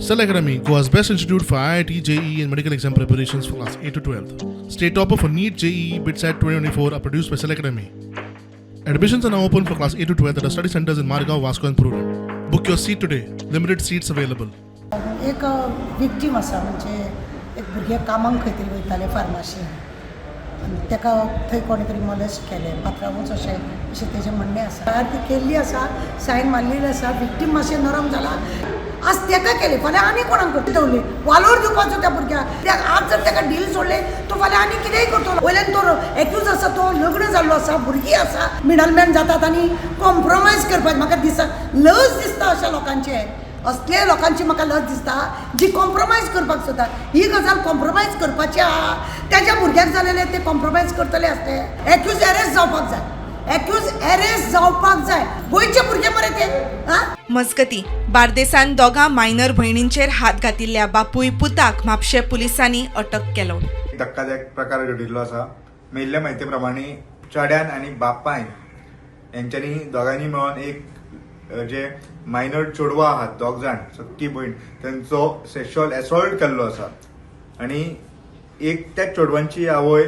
Cell Academy, Goa's best institute for IIT, JEE, and medical exam preparations for class 8 to 12. State topper for NEET, JEE, BITSAT 2024 are produced by Cell Academy. Admissions are now open for class 8 to 12 at our study centers in Margao, Vasco, and Prudent. Book your seat today. Limited seats available. एक victim आसा, म्हणजे एक भुरगें कामाक खंय तरी वयतालें फार्माशीन आनी ताका थंय कोणें तरी मोलेस्ट केलें, पात्रांवूच अशें अशें तेजें म्हणणें आसा. ती केल्ली आसा, सायन मारलेली आसा. विक्टीम मातशें नरम जाला. आज ताका केलें, फाल्यां आनी कोणाक करतले. दवरले वालोर दिवपाचो त्या भुरग्याक. कित्याक आज जर ताका डील सोडलें, तो फाल्यां आनी कितेंय करतलो. वयल्यान तो एक्यूज आसा, तो लग्न जाल्लो आसा, भुरगीं आसा. मिडलमॅन जातात आनी कॉम्प्रोमायज करपाक म्हाका दिसा लज दिसता अशा लोकांचे. असले लोकांची म्हाका लज दिसता जी कॉम्प्रोमायज करपाक सोदता. ही गजाल कॉम्प्रोमायज करपाची आहा. तेज्या भुरग्याक जालेले ते कॉम्प्रोमायज करतले आसले? एक्यूज एरेस्ट जावपाक जाय, एक्यूज एरेस्ट जावपाक जाय. गोंयचे भुरगे मरे ते आं. मजगती, बार्देसान दोगां मायनर भयणींचेर हात घातिल्ल्या बापूय पुताक म्हापशें पुलिसांनी अटक केलो. धक्कादायक प्रकार घडिल्लो आसा. मेळिल्ल्या म्हायती प्रमाणे चेड्यान आनी बापायन हेंच्यांनी दोगांनी मेळोन एक जे मायनर चेडवां आहात, दोग जाण सक्की भयण, तेंचो सेक्शुअल एसॉल्ट केल्लो आसा आनी एक त्या चेडवांची आवय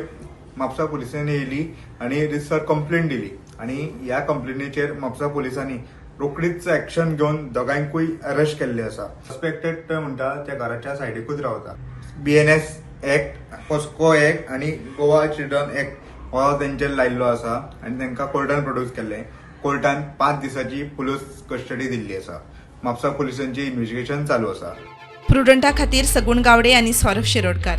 म्हापसा पुलिसांनी येयली आनी रितसर कंप्लेन दिली आनी ह्या कंप्लेनीचेर म्हापसा पुलिसांनी रोखडीच एक्शन घेवन दोगांयकूय अरेस्ट केल्ले आसा. सस्पेक्टेड म्हणटा त्या घराच्या सायडीकूच रावता. बीएनएस एक्ट, पॉस्को एक्ट आनी गोवा चिल्ड्रन एक्ट हो तेंचेर लायिल्लो आसा आनी तांकां कोर्टान प्रोड्यूस केल्ले. कोर्टान 5 दिसाची पुलीस कस्टडी दिल्ली आसा. म्हापसा पुलिसांची इन्व्हेस्टिगेशन चालू आसा. प्रुडंटा खातीर सगुण गावडे आनी सौरभ शिरोडकर.